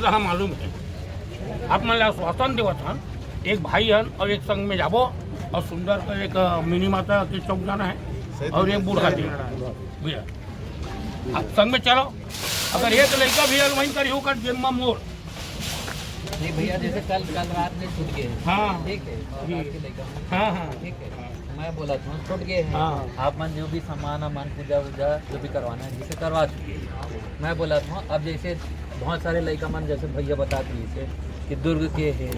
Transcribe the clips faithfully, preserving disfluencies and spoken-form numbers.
कहा मालूम है, आप मन ला आश्वासन देवत हन, एक भाई हन और एक संग में जाबो और सुंदर कर एक, अ, मिनी माता के चौक जाना है और एक बूढ़ा जी। भैया, आप संग में चलो, अगर एक लड़का भी अनवाइन करी हो कर जेम्मा मोर। नहीं भैया, जैसे कल, कल रात में छूट गए हैं। हाँ। ठीक है, और जी। रात के लेकर हाँ, हाँ। ठीक है। हाँ। मैं बोला था, छूट गए हैं। हाँ। आप मन जो भी सामान, अमान, पूजा वूजा जो भी करवाना है, जिसे करवा चुके हैं। मैं बोला था, अब जैसे बहुत सारे लड़का मन, जैसे भैया बता दिए थे कि दुर्ग के है,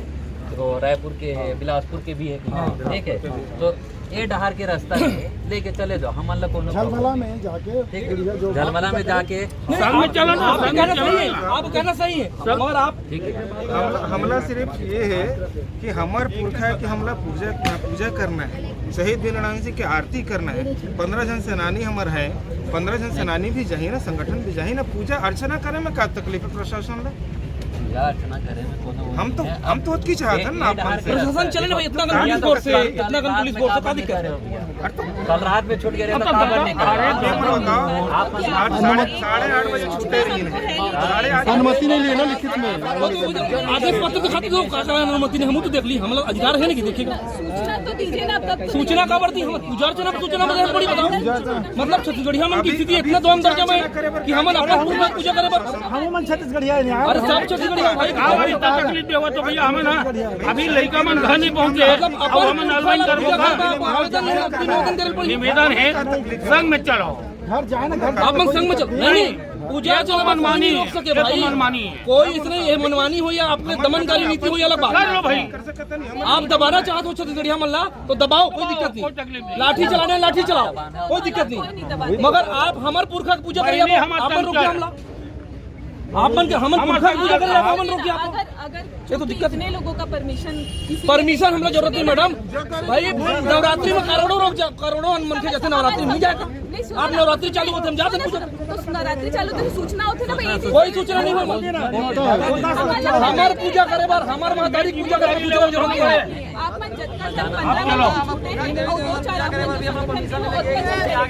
तो रायपुर के है, हाँ। बिलासपुर के भी है, हाँ, ठीक है। बिलासपुर के भी। तो ये डहार के रास्ता है, लेके चले जाओ, हमन ला कोनो झलमला problem नहीं। में जाके ठीक है। बढ़िया जो झलमला में जाके नहीं, संग में आप, चलो ना, आप संग में कहना चलो सही है, ना। आप कहना सही है, सब मगर आप ठीक है। हमला, हमला सिर्फ ये है कि हमर पुरखा के हमला पूजा, पूजा करना है, शहीद वीरनारायण सिंह के आरती करना है। पंद्रह झन सेनानी हमर है, पंद्रह झन सेनानी भी जाही ना, संगठन भी जाही ना, पूजा अर्चना करे में का तकलीफ है प्रशासन ला? पूजा अर्चना करे में कोनो वो हम तो, नहीं है। हम तो ओतकी चाहत हन ना अपन से। प्रशासन चले ना भाई, इतना कन पुलिस फोर्स है, इतना कन पुलिस फोर्स है, का दिक्कत है? कल रात में छूट गए तो काबर नहीं करे? अरे, आप साढ़े, साढ़े आठ बजे छूटे रही है। साढ़े आठ अनुमति नहीं ली ना लिखित में। वो तो, वो तो आदेश पत्र दिखा दो, का, का अनुमति नहीं, हम तो देख ली, हम लोग अधिकार है ना कि देखेगा। सूचना तो दीजिए ना, अब तक तो सूचना काबर दी? हम पूजा अर्चना में सूचना में बड़ी बताओ। मतलब छत्तीसगढ़िया मन की स्थिति इतना दम दर्जा में कि हमन अपन पूजा, पूजा करे बर। हम मन छत्तीसगढ़िया है यहाँ। अरे सब छत्तीसगढ़िया भाई। का बार इतना तकलीफ देवत हो भैया, हमन ना अभी लइका मन घर नहीं पहुँचे, मतलब अब अपन हमन अनवाइन करबो का? आवेदन नहीं, तीनों दिन देर पर निवेदन है, संग में चलो। घर जाए ना, घर आप मन संग में चलो। नहीं, नहीं, पूजा ये तो अर्चना में मनमानी नहीं है, रोक सके ये तो भाई। मनमानी है। कोई इसने ये मनमानी हो या आपने दमनकारी नीति हो, ये अलग बात कर है। लो भाई। आप दबाना चाहते हो छत्तीसगढ़िया मन ला, तो दबाओ, कोई दिक्कत नहीं। कोई तकलीफ नहीं। लाठी चलाना है, लाठी चलाओ, कोई दिक्कत नहीं। मगर आप हमर पुरखा के पूजा करिए, बहिनी, आप, हमर आप मन संग रोकिए चल। हमला। आप मन के, हमन हमर पुरखा के पूजा करिए, आप मन रोकिए आप। अगर, अगर ये तो दिक्कत इतने लोगों का परमिशन, किसी परमिशन हमला जरूरत नहीं, मैडम। भाई, नवरात्रि में करोड़ों लोग जा-, करोड़ों मनखे जैसे नवरात्रि में नहीं जाएगा। आप नवरात्रि चालू होते हम जाते पूजा। तो नवरात्रि चालू तो सूचना होते ना भाई, ये चीज। कोई सूचना नहीं होगा। हमार पूजा करे बर, हमार महतारी पूजा करे बर सूचना जरूरत नहीं है। आप मन जतका जन पंद्रह लोग छूटे हैं, और दो चार आप मन जो संगठन के हो, उतने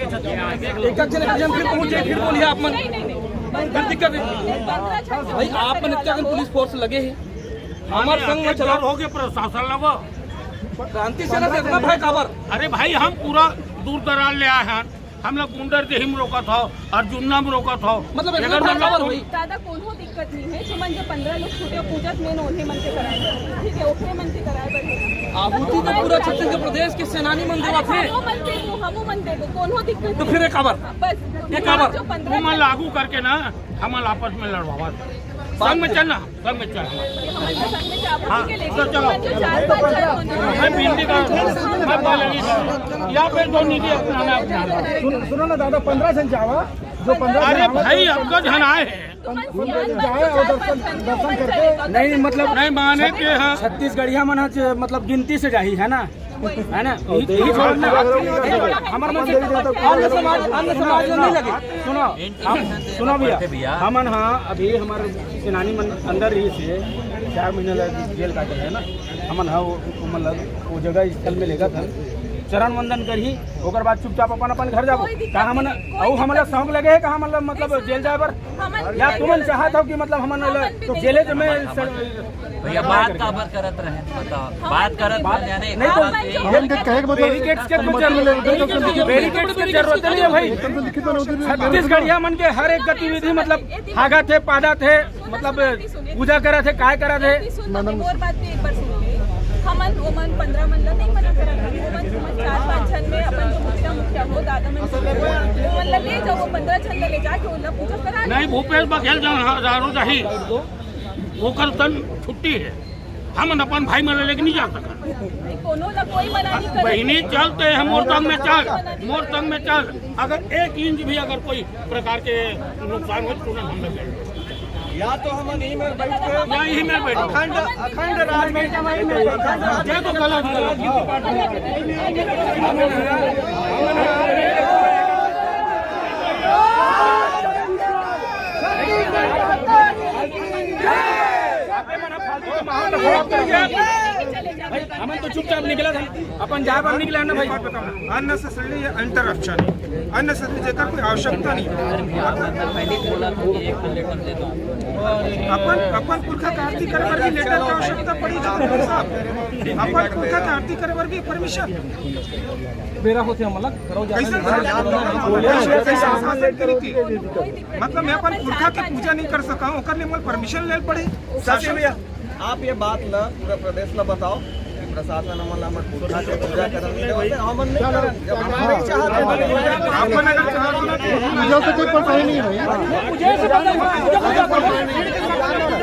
छूटे हैं। एक जन, एक जन फिर पहुंच जाए, फिर बोलिए आप मन। नहीं, नहीं, नहीं। फिर दिक्कत है। पंद्रह छूटे हैं। भाई, आप मन इतना जन पुलिस फोर्स लगे हैं। हमार संग में चला हो गए प्रशासन लगो। क्रांति सेना से इतना भय काबर? अरे भाई, हम पूरा दूर दराज ले आए हैं। हमला गुंडर देही में रोकत हो, अर्जुन्ना में रोकत हो। मतलब, इतना एकर मतलब बराबर होई। दादा, कोनो दिक्कत नहीं है, जेमन जो पंद्रह लोग छूटे पूजत में उन्हें मन के कराए बर, ठीक है, ओकरे मन के कराए बर है। आहुति तो पूरा छत्तीसगढ़ प्रदेश के सेनानी मन देवत हे। हमू मन देबो, हमू मन देबो, कोनो दिक्कत तो नहीं। फिर एक खबर। बस, एक खबर। जो पंद्रह तुम लागू करके ना, हमन आपस में लड़वावत। संग में चलना। संग में चल। हाँ, तो चलो। मैं भिंडी का, मैं बोलेगी, यहाँ पे दो निधि अपना, अपना। सुन, सुनो ना दादा, पंद्रह जन जावा, जो पंद्रह अरे जन आवा, भाई, तो अब तो जन आए हैं। पंद्रह जन जाए और दर्शन, दर्शन करके। नहीं, मतलब, नहीं माने के, हाँ। छत्तीसगढ़िया मन ह, मतलब, गिनती से जाही, है ना? है ना? यही, यही छोड़ ना। हमारे मन से अन्य समाज, अन्य समाज में नहीं लगे। सुनो, हम, सुनो भैया, भैया। हमन हाँ अभी हमारे सेनानी मन अंदर ही से चार महीना लग जेल काटे है ना, हमन हाँ वो, वो, मतलब, वो जगह स्थल में लेगा था, चरण वंदन करही, ओकर बाद चुपचाप अपन, अपन घर जाबो। कोई दिक्कत का हमन, नहीं, कोई अउ हमन ला दिक्कत शौक लगे है का हमन ला, मतलब, नहीं, जेल जाए बर? हमन या भी तुमन नहीं चाहत हो कि, मतलब, हमन ला हमन भी तो नहीं जेले में भैया, बात काबर करत रहे, बताओ। हम बात करत बात रहे, नहीं तो हम जो हम देख कहे के मतलब बैरिकेड्स के कुछ जरूरत नहीं, बैरिकेड्स के जरूरत नहीं है भाई। छत्तीसगढ़िया मन के हर एक गतिविधि, मतलब, भागत है, पादत है, मतलब, पूजा करत है, काय करत है। सुन, मोर बात भी एक बार सुन ले। हमन, ओमन पंद्रह मन ला नहीं मना करत हन। ओमन, ओमन चार पांच झन में अपन जो मुखिया, मुखिया हो, दादा मन से, ओमन ला ले जाओ, वो पंद्रह झन ला ले जाके ओला पूजा करा। नहीं, भूपेश बघेल जन हजारों जाही। ओकर तन छुट्टी है, हमन अपन भाई मन ला लेके नहीं जा सकत। नहीं, कोनो ला कोई मना नहीं करत। बहिनी, चल ते हम मोर संग में चल, मोर संग में चल। अगर एक इंच भी अगर कोई प्रकार के नुकसान हो तो तुरंत हम लोग या तो हम यहीं में बैठ के या यहीं में बैठ। अखंड, अखंड राज में ये तो गलत, गलत। भाई, हमन तो चुपचाप निकला था, अपन जाए बर निकला है ना भाई। Unnecessarily ये interruption, unnecessarily जेकर कोई आवश्यकता नहीं है। पहले बोला था कि एक लीटर दे दो। अपन, अपन पुरखा के आरती करे बर भी लेटर के आवश्यकता पड़ी, चौधरी साहब। अपन पुरखा के आरती करे बर भी परमिशन। बेरा होथे हमला, करो जा। कैसे, कैसे, कैसे शासन करी थी? मतलब, मैं अपन पुरखा के पूजा नहीं कर सका हूँ, ओकर लिए मोला परमिशन ले पड़े। सच में भैया, आप ये बात ला पूरा प्रदेश ला बताओ कि प्रशासन हमन ला हमर पुरखा के पूजा करन नहीं देवत हे, हमन नहीं करन। जब हमन नहीं चाहत हे, अपन अगर चाहत हो ना कि पूजा से कोई परेशानी नहीं है भाई। पूजा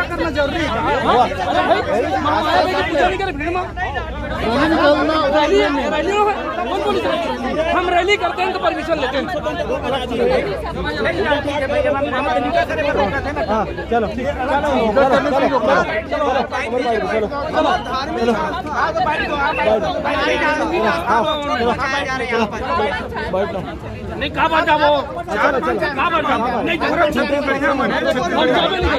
करना जरूरी है। हम रैली करते हैं तो परमिशन लेते हैं। हाँ, चलो, ठीक है। चलो, चलो, चलो, चलो, चलो, चलो, चलो, चलो, चलो, हाँ, चलो, बैठ लो। नहीं, का बात है वो? का बात है? नहीं, पूरा छत्तीसगढ़िया मन है, छत्तीसगढ़िया। हम जाबे नहीं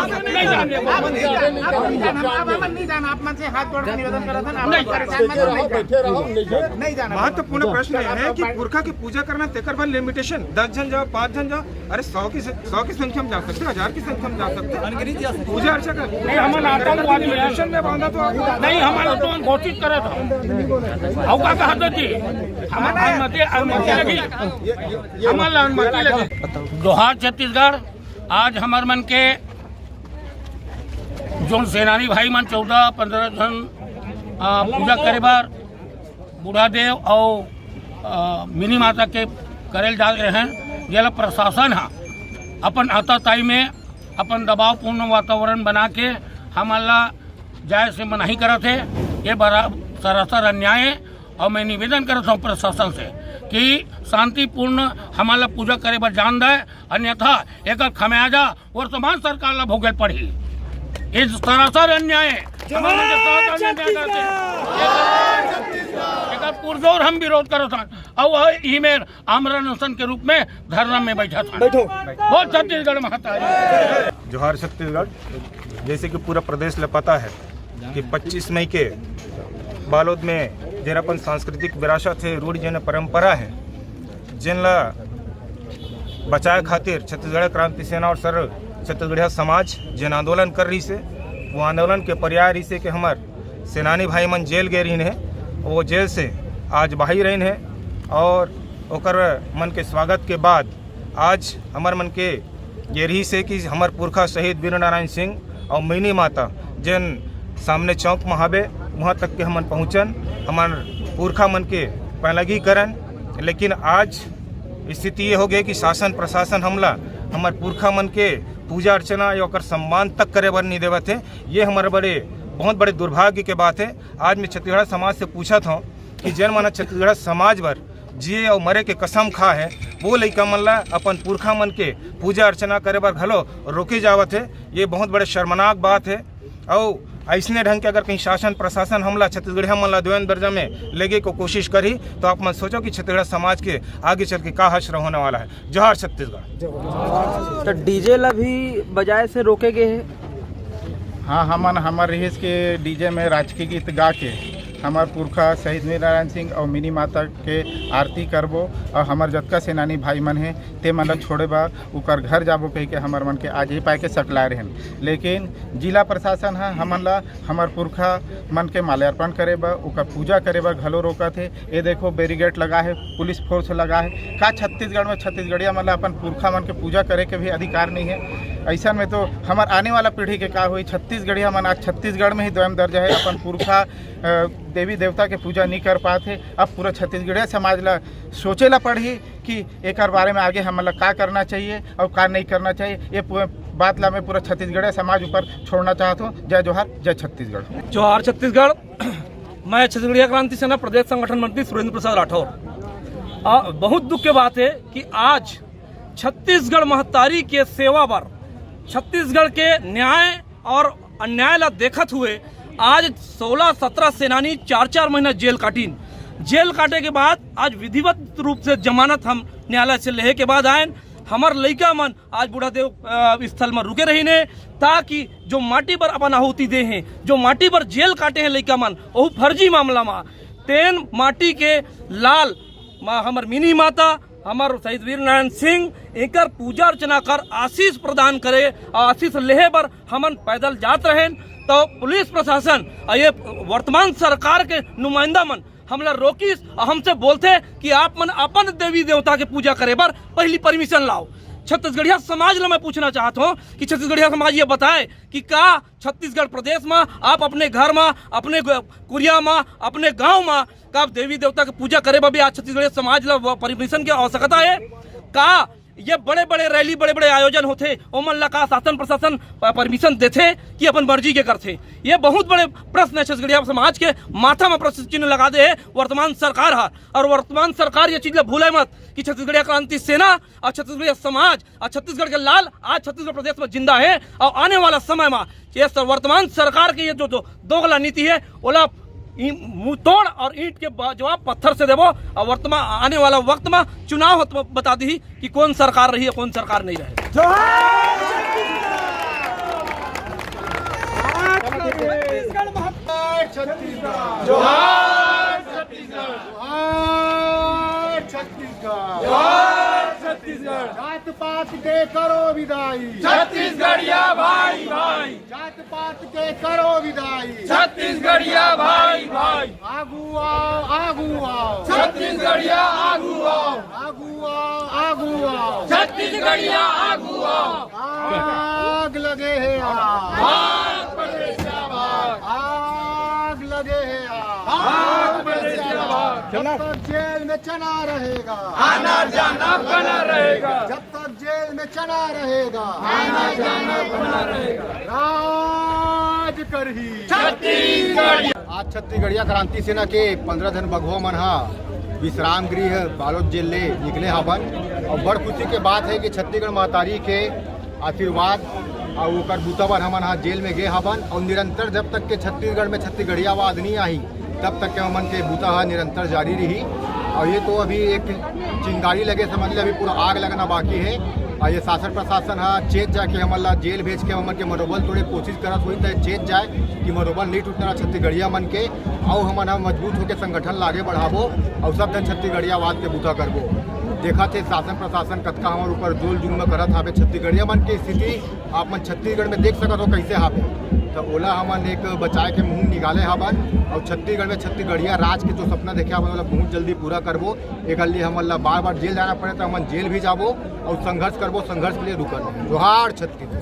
करेंगे। नहीं जाने। आप नहीं जाना, आप मन से हाथ जोड़ के निवेदन करत हन, आप नहीं। परेशान मत होइए। बैठे रहो, नहीं जाओ। नहीं जाना। महत्वपूर्ण प्रश्न यह है कि पुरखा की पूजा करना, तेकर बर लिमिटेशन, दस झन जाओ, पाँच झन जाओ, अरे, सौ की से-, सौ की संख्या में जा सकते, हजार की संख्या में जा सकते। पूजा अर्चा कर, नहीं, हमन आतंकवादी नहीं है। लिमिटेशन में बांधा तो आप नहीं, हमन तो घोषित करे था। अउ का कहत जी? हमन अनुमति, अनुमति लगी। हमन ला अनुमति लगी। जोहार छत्तीसगढ़। आज हमर मन के जोन सेनानी भाई मन चौदह पंद्रह झन, आ, पूजा करे बर बूढ़ा देव अउ, आ, मिनी माता के करेल जात रहे हैं, जेला प्रशासन ह अपन आताताई में अपन दबावपूर्ण वातावरण बना के हमन ला जाए से मनाही करत हे। ये बड़ा सरासर अन्याय हे। और मैं निवेदन करत हूँ प्रशासन से कि शांतिपूर्ण हमन ला पूजा करे बर जान दे, अन्यथा एकर खमियाजा वर्तमान सरकार ला भोगे पड़ही। ये सरासर अन्याय हे। हमन के साथ अन्याय करत हे। एकर पुरजोर हम विरोध करत हन। और वह ईमेल आमरण अनशन के रूप में धरना में बैठा था। बैठो। बोल छत्तीसगढ़ महतारी। जोहार छत्तीसगढ़। जैसे कि पूरा प्रदेश ल पता है कि पच्चीस मई के बालोद में जेन अपन सांस्कृतिक विरासत है, रूढ़ि जेन परंपरा है, जेन ला बचाए खातिर छत्तीसगढ़ क्रांति सेना और सर्व छत्तीसगढ़िया समाज जेन आंदोलन कर रही से, वो आंदोलन के पर्याय रही से कि हमर सेनानी भाई मन जेल गए रहिन है, वो जेल से आज बाहिर रहिन है और ओकर मन के स्वागत के बाद आज हमर मन के ये रही से कि हमर पुरखा शहीद वीर नारायण सिंह और मिनी माता जेन सामने चौक में हवे, वहाँ तक के हमन पहुँचन, हमर पुरखा मन के पैलगी करन। लेकिन आज स्थिति ये हो गई कि शासन प्रशासन हमला हमर पुरखा मन के पूजा अर्चना या ओकर सम्मान तक करे बर नहीं देवत है। ये हमर बड़े, बहुत बड़े दुर्भाग्य के बात है। आज मैं छत्तीसगढ़ समाज से पूछत हूँ कि जेन मन छत्तीसगढ़ समाज बर जिए और मरे के कसम खा है, वो लइका मन ला अपन पुरखा मन के पूजा अर्चना करे बर घलो रोके जावत है। ये बहुत बड़े शर्मनाक बात है। और ऐसने ढंग के अगर कहीं शासन प्रशासन हमला छत्तीसगढ़िया मन ला द्वैन दर्जा में लेगे को कोशिश करी, तो आप मन सोचो कि छत्तीसगढ़ समाज के आगे चल के का हश्र होने वाला है। जोहार छत्तीसगढ़। तो डीजे ला भी बजाए से रोके गए है। हाँ, हमन हमर रिहिस के डीजे में राजकीय गीत गा के हमर पुरखा शहीद वीर नारायण सिंह और मिनी माता के आरती करबो और हमर जतका सेनानी भाई मन हे ते मन ला छोड़े बर उकर घर जाबो कहि के हमर मन के आज ही पाए के सकलाए रहन। लेकिन जिला प्रशासन ह हमन ला हमर पुरखा मन के माल्यार्पण करे बर, उकर पूजा करे बर घलो रोकत हे। ये देखो, बैरिकेड लगा है, पुलिस फोर्स लगा है। का छत्तीसगढ़ में छत्तीसगढ़िया मन ला अपन पुरखा मन के पूजा करे के भी अधिकार नहीं है? ऐसा में तो हमार आने वाला पीढ़ी के का होई? छत्तीसगढ़िया मन आज छत्तीसगढ़ में ही द्वैन दर्जा है, अपन पुरखा, अ, देवी देवता के पूजा नहीं कर पात है। अब पूरा छत्तीसगढ़िया समाज ला सोचे ला पड़ही कि एकर बारे में आगे हमन ला का करना चाहिए और का नहीं करना चाहिए। ये पू-, बात ला मैं पूरा छत्तीसगढ़िया समाज ऊपर छोड़ना चाहत हूँ। जय जोहार, जय छत्तीसगढ़। जोहार छत्तीसगढ़। मैं छत्तीसगढ़िया क्रांति सेना प्रदेश संगठन मंत्री सुरेंद्र प्रसाद राठौर। आ, बहुत दुख के बात है कि आज छत्तीसगढ़ महतारी के सेवा बर, छत्तीसगढ़ के न्याय और अन्याय ला देखत हुए आज सोलह सत्रह सेनानी चार चार महीना जेल काटिन। जेल काटे के बाद आज विधिवत रूप से जमानत हम न्यायालय से लेहे के बाद आयन। हमर लइका मन आज बूढ़ा देव, अ, स्थल में रुके रहिन हे, ताकि जो माटी बर अपन आहुति दे हैं, जो माटी बर जेल काटे हैं लइका मन, ओहू फर्जी मामला में, तेन माटी के लाल मा-, हमर मिनी माता, हमर शहीद वीर नारायण सिंह एकर पूजा अर्चना कर आशीष प्रदान करे और आशीष लेहे बर हमन पैदल जात रहेन। तो पुलिस प्रशासन और ये वर्तमान सरकार के नुमाइंदा मन हमला रोकिस और हमसे बोलथे कि आप मन अपन देवी देवता के पूजा करे बर पहली परमिशन लाओ। छत्तीसगढ़िया समाज ला मैं पूछना चाहत हूँ कि छत्तीसगढ़िया समाज ये बताए कि का छत्तीसगढ़ प्रदेश में आप अपने घर में, अपने ग-, कुरिया में, अपने गांव में का आप देवी देवता के पूजा करे बर भी आज छत्तीसगढ़िया समाज ला वो परमिशन के आवश्यकता है? का ये बड़े बड़े रैली, बड़े बड़े आयोजन होथे, ओमन ला का शासन प्रशासन प-, परमिशन देथे कि अपन मर्जी के करथे? ये बहुत बड़े प्रश्न है छत्तीसगढ़िया समाज के माथा में प्रश्न चिन्ह लगा दे है वर्तमान सरकार हर। और वर्तमान सरकार ये चीज ला भूले मत कि छत्तीसगढ़िया क्रांति सेना और छत्तीसगढ़िया समाज और छत्तीसगढ़ के लाल आज छत्तीसगढ़ प्रदेश में जिंदा है और आने वाला समय में ये सर-, वर्तमान सरकार के ये जो, जो दोगला नीति है, ओला ई-, मुंह तोड़ और ईंट के बा-, जवाब पत्थर से देबो। और वर्तमान आने वाला वक्त में चुनाव होत बता दी कि कौन सरकार रही है, कौन सरकार नहीं रहे। जोहार छत्तीसगढ़। छत्तीसगढ़ महाकाल। छत्तीसगढ़। जोहार छत्तीसगढ़। जोहार छत्तीसगढ़। जोहार छत्तीसगढ़। जात पात के करो विदाई। छत्तीसगढ़िया भाई भाई। जात पात के करो विदाई। छत्तीसगढ़िया भाई भाई। आगू आओ, आगू आओ। छत्तीसगढ़िया आगू आओ। आगू आओ, आगू आओ। छत्तीसगढ़िया आगू आओ। आग लगे है आग। भाग परदेसिया भाग। आग लगे है आग। भाग परदेसिया भाग। जब तक जेल में चना रहेगा। आना जाना बना रहेगा। जब तक जेल में चना रहेगा। आना जाना बना रहेगा। राज करही छत्तीसगढ़। आज छत्तीसगढ़िया क्रांति सेना के पंद्रह झन बघवा मन हा विश्राम गृह बालोद जेल ले निकले हावन। और बड़ खुशी के बात है कि छत्तीसगढ़ महतारी के आशीर्वाद और ओकर बूता बर हमन हा जेल में गए हावन। और निरंतर जब तक के छत्तीसगढ़ में छत्तीसगढ़ियावाद नहीं आही, तब तक के हमन के बूता हा निरंतर जारी रही। और ये तो अभी एक चिंगारी लगे समझ ले, अभी पूरा आग लगना बाकी है। और ये शासन प्रशासन हा चेत जाके हमन ला जेल भेज के हमन के मनोबल तोड़े कोशिश करत होही, तो चेत जाए कि मनोबल नहीं टूटना छत्तीसगढ़िया मन के। और हमन हा मजबूत होके संगठन ला आगे बढ़ाबो और सब झन छत्तीसगढ़ियावाद के बूता करबो। देखत हे शासन प्रशासन कतका हमर ऊपर जोल जुल्म करत हावे। छत्तीसगढ़िया मन के स्थिति आप मन छत्तीसगढ़ में देख सकत हो कैसे हावे। तो ओला हमन एक बचाए के मुंह निकाले हावन और छत्तीसगढ़ में छत्तीसगढ़िया राज के जो सपना देखे हावन ओला बहुत जल्दी पूरा करबो। एकर लिए हमन ला बार बार जेल जाना पड़े तो हमन जेल भी जाबो और संघर्ष करबो, संघर्ष के लिए रुकन नहीं। जोहार छत्तीसगढ़।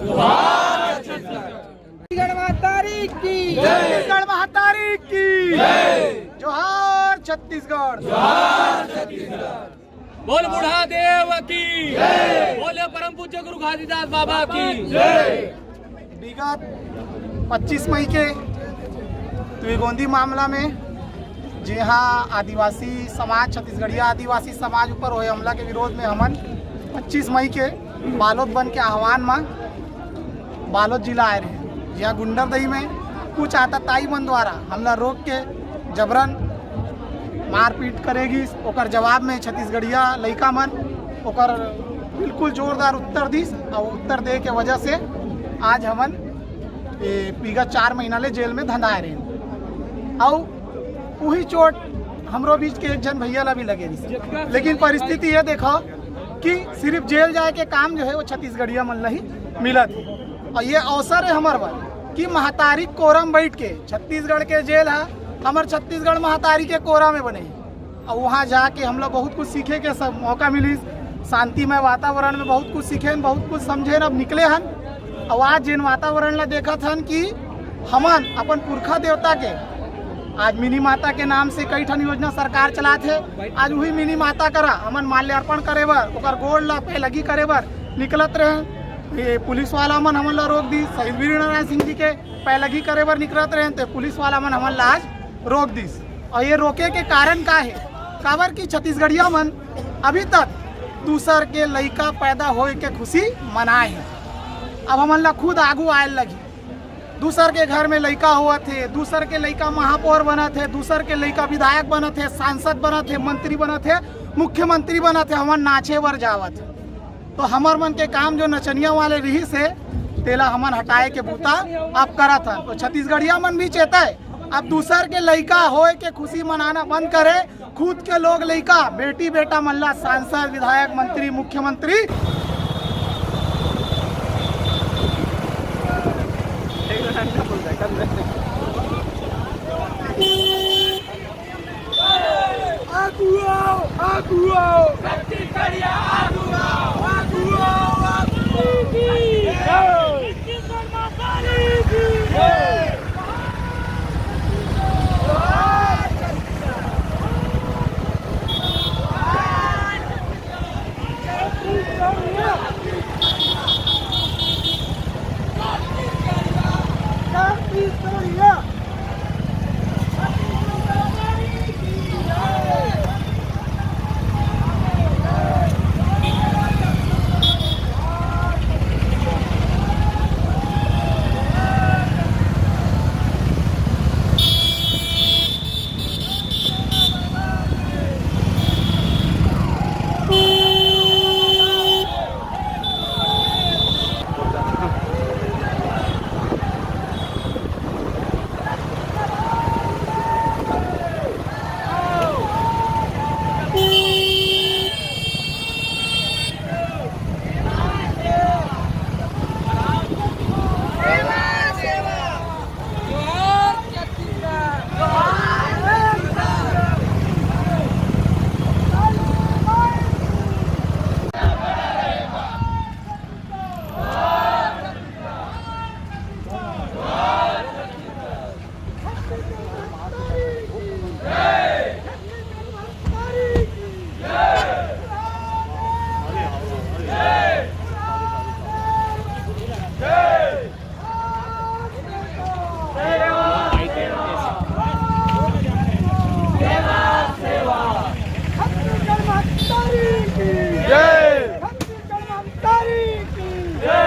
छत्तीसगढ़ महतारी की। छत्तीसगढ़ महतारी की। जोहार छत्तीसगढ़। बोल बूढ़ा देव की। बोले परम पूज्य गुरु घासीदास बाबा की। विगत पच्चीस मई के तुईगोंदी मामला में, जिहां आदिवासी समाज, छत्तीसगढ़िया आदिवासी समाज ऊपर होए हमला के विरोध में हमन पच्चीस मई के बालोद बंद के आह्वान म बालोद जिला आए रहे, जिहां गुंडरदही में कुछ आताताई मन द्वारा हमला रोक के जबरन मारपीट करे गिस। ओकर जवाब में छत्तीसगढ़िया लइका मन ओकर बिल्कुल जोरदार उत्तर दिस, और उत्तर दे के वजह से आज हमन ए, विगत चार महीना ले जेल में धंधाए रहे। और वही चोट हमरो बीच के एक झन भैया ला भी लगे रहिस। लेकिन परिस्थिति ये देखो कि सिर्फ जेल जाए के काम जो है वो छत्तीसगढ़िया मन ला ही मिलत है। और ये अवसर है हमर बर कि महतारी कोरा में बैठ के, छत्तीसगढ़ के जेल है, हमर छत्तीसगढ़ महतारी के कोरा में बने है। और वहाँ जाके हमला बहुत कुछ सीखे के सब मौका मिलिस। शांतिमय वातावरण में बहुत कुछ सीखेन, बहुत कुछ समझेन। अब निकले हन, और आज जेन वातावरण ला देखत हन कि हमन अपन पुरखा देवता के, आज मिनी माता के नाम से कई ठन योजना सरकार चलात हे। आज वही मिनी माता करा हमन माल्यार्पण करे बर, ओकर गोड़ ला पैलगी करे बर निकलत रहे। ये पुलिस वाला मन हमन ला रोक दिस, शहीद वीर नारायण सिंह जी के पैलगी करे बर निकलत रहे, तो पुलिस वाला मन हमन ला आज रोक दिस। और ये रोके के कारण का है? काबर कि छत्तीसगढ़िया मन अभी तक दूसर के लइका पैदा होए के खुशी मनाए हैं। अब हमन ला खुद आगू आए लगी। दूसर के घर में लइका होवत हे, दूसर के लइका महापौर बनत हे, दूसर के लइका विधायक बनत हे, सांसद बनत हे, मंत्री बनत हे, मुख्यमंत्री बनत हे, हमन नाचे बर जावत हे। तो हमर मन के काम जो नचनिया वाले रिहिस हे, तेला हमन हटाए के बूता आप करत हन। तो छत्तीसगढ़िया मन भी चेताए, अब दूसर के लइका होय के खुशी मनाना बंद करे, खुद के लोग लइका, बेटी बेटा मन ला सांसद, विधायक, मंत्री, मुख्यमंत्री। आगू आओ, आगू आओ। छत्तीसगढ़िया आगू आओ। आगू आओ, आगू आओ। छत्तीसगढ़ माता की जय। छत्तीसगढ़ महतारी की जय। छत्तीसगढ़ महतारी की जय।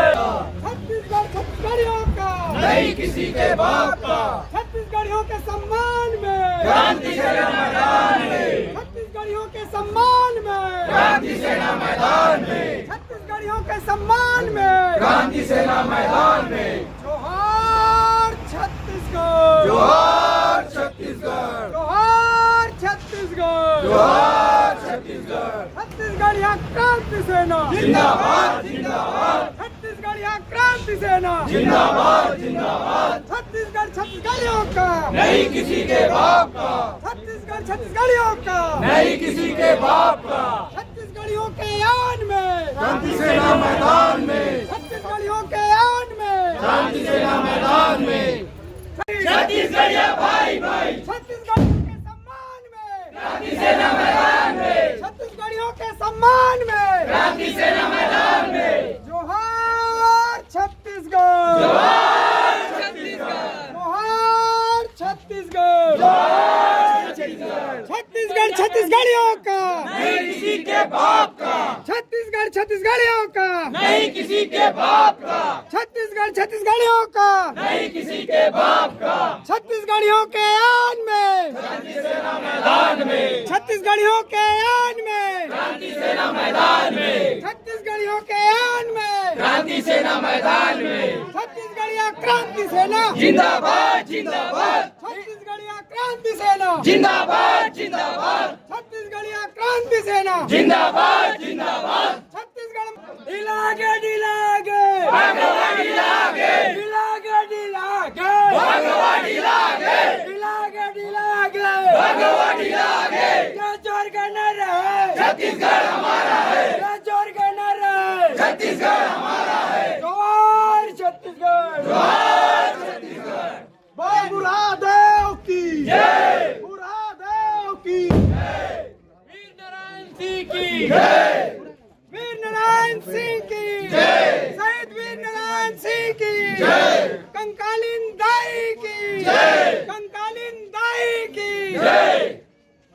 छत्तीसगढ़ छत्तीसगढ़ियों का, नहीं किसी के बाप का। छत्तीसगढ़ियों के सम्मान में, क्रांति सेना मैदान में। छत्तीसगढ़ियों के सम्मान में, क्रांति सेना मैदान में। छत्तीसगढ़ियों के सम्मान में, क्रांति सेना मैदान में। जोहार छत्तीसगढ़। जोहार छत्तीसगढ़। जोहार छत्तीसगढ़। जोहार छत्तीसगढ़। छत्तीसगढ़िया क्रांति सेना जिंदाबाद, जिंदाबाद। छत्तीसगढ़िया क्रांति सेना जिंदाबाद, जिंदाबाद। छत्तीसगढ़ छत्तीसगढ़ियों का, नहीं किसी के बाप का। छत्तीसगढ़ छत्तीसगढ़ियों का, नहीं किसी के बाप का। छत्तीसगढ़ियों के आन में, क्रांति सेना मैदान में। छत्तीसगढ़ियों के आन में, क्रांति सेना मैदान में। छत्तीसगढ़िया भाई भाई, छत्तीसगढ़ियों के सम्मान में, क्रांति सेना मैदान में। छत्तीसगढ़ियों के सम्मान में, क्रांति सेना मैदान में। जोहार छत्तीसगढ़। जोहार छत्तीसगढ़। जोहार छत्तीसगढ़। जोहार छत्तीसगढ़। छत्तीसगढ़ छत्तीसगढ़ियों का, नहीं किसी के बाप का। छत्तीसगढ़ छत्तीसगढ़ियों का, नहीं किसी के बाप का। छत्तीसगढ़ छत्तीसगढ़ियों का, नहीं किसी के बाप का। छत्तीसगढ़ियों के आन में, क्रांति सेना मैदान में। छत्तीसगढ़ियों के आन में, क्रांति सेना मैदान में। छत्तीसगढ़ियों के आन में, क्रांति सेना मैदान में। छत्तीसगढ़िया क्रांति सेना जिंदाबाद, जिंदाबाद। छत्तीसगढ़िया क्रांति सेना जिंदाबाद, जिंदाबाद। छत्तीसगढ़िया क्रांति सेना जिंदाबाद, जिंदाबाद। छत्तीसगढ़ ढीला गे, ढीला गे। भगवा ढीला गे। ढीला गे, ढीला गे। भगवा ढीला गे। ढीला गे, ढीला गे। भगवा ढीला गे। ये जोर के न रहे। छत्तीसगढ़ हमारा है। ये जोर के न रहे। छत्तीसगढ़ हमारा है। जोहार छत्तीसगढ़। जोहार छत्तीसगढ़। बोल बुढ़ा देव की जय। बुढ़ा देव की जय। वीर नारायण सिंह की जय। वीर नारायण सिंह की जय। शहीद वीर नारायण सिंह की जय। कंकालीन दाई की जय। कंकालीन दाई की जय।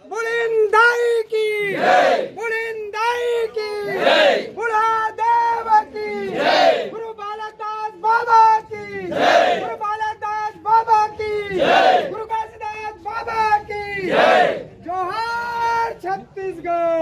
बुढ़िन दाई की जय। बुढ़िन दाई की जय। बुढ़ा देव की जय। गुरु बालक दास बाबा की जय। गुरु बालक दास बाबा की जय। गुरु घासीदास बाबा की जय। जोहार छत्तीसगढ़।